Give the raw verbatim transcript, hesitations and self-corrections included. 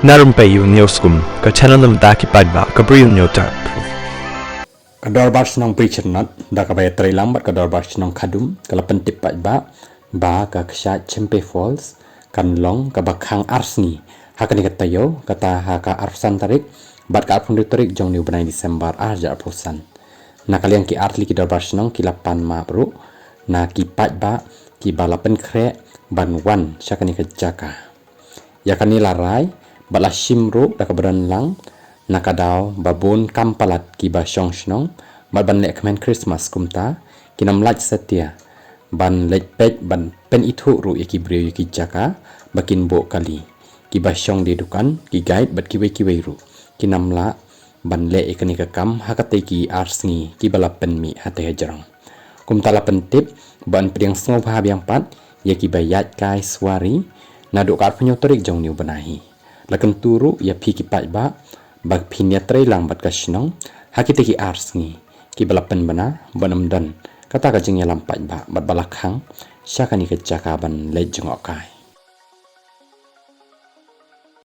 Na Rympei U News Kum, ka channel na bynta ki paidbah ka Bri U News Terp. Ka Dorbar Shnong Bri Chyrnot da kaba ïatreilang bad ka Dorbar Shnong Khadum ka la pyntip paidbah ba ka kshaid Chempe Falls kan long kaba khang ar sngi ha kane ka taïew, kata ha ka arphew san tarik bad ka arphew hynriew tarik jong une u bnai December ar hajar arphew san. Na ka liang ki artylli ki Dorbar Shnong ki la pan map ruh na ki paidbah kiba la pynkhreh ban wan sha kane ka jaka. Ïa kane la rai bad la shim ruh da kaba don lang na ka daw ba bun kam palat kiba shong shnong bad ban leh kmen Christmas, kumta kin ym lait satia ban leit peit ban pynithuh ruh ïa ki briew ïa ki jaka ba kin buh kali. Kiba shong die dukan, ki guide bad kiwei kiwei ruh kin ym lah ban leh ïa kane ka kam ha katei ki ar sngi kiba la pynmih hatei hajrong. Kumta la pyntip ban pdiang sngewbha biang pat ïa kiba ïaid kai suari naduh ka arphew hynñiew tarik jong une u bnai hi. La kyntu ruh ïa phi ki paidbah ba phin ïatreilang bad ka shnong ha kitei ki ar sngi kiba la pynbna ban ym don kata ka jingïalam paidbah bad ba la khang sha kane ka jaka ban leit jngoh kai.